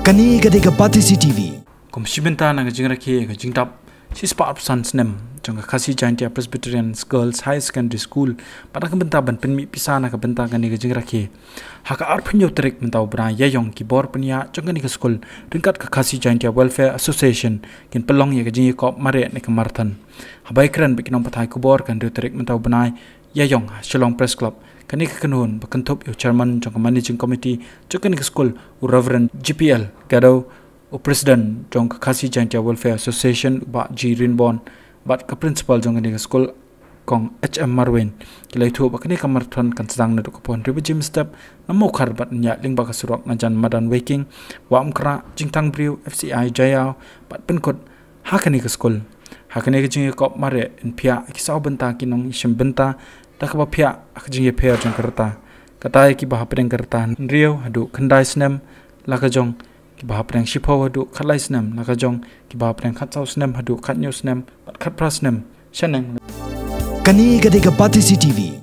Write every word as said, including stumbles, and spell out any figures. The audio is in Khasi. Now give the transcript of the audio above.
Kane ka dei ka Batesi T V. Kum shi bynta na ka jingrakhe ka jingdap shispah arphew san snem jong ka Khasi Jaintia Presbyterian Girls Higher Secondary School, bad na ka bynta ban pynmih pisa na ka bynta kane ka jingrakhe, ha ka arphew hynñiew tarik mynta u bnai, ïa ïong ki bor pynïaid jong kane ka skul ryngkat ka Khasi Jaintia Welfare Association kin pynlong ïa ka jingïakop mareh ne ka marathon. Haba ïakren bad ki nongpathai khubor ka hynriew tarik mynta u bnai, ïa ïong ha Shillong Press Club, kane ka kynhun ba kynthup ïa u chairman jong ka managing committee jong kane ka skul, u Reverend G P L Gado, u president jong ka Khasi Jaintia Welfare Association, u Bah G Rinbon, bad ka principal jong kane ka skul, Kong H M Marwein, ki la ïathuh ba kane ka marathon kan sdang naduh ka por hynriew baje mynstep na Mawkhar bad ïaid lyngba ka surok na jan madan Weiking, Wah Umkhrah, Jingthangbriew, F C I Jaïaw, bad pynkut ha kane ka skul. Ha kane ka jingïakop mareh yn phiah ïa ki saw bynta ki nongïashim bynta, da kaba phiah ha ka jingïapher jong ka rta. Kata ïa kiba hapdeng ka rta hynriew haduh khyndai snem la ka jong, kiba hapdeng shiphew haduh khatlai snem la ka jong, kiba hapdeng khatsaw snem haduh khathynñiew snem bad khatphra snem shaneng. Kane ka dei ka Batesi T V.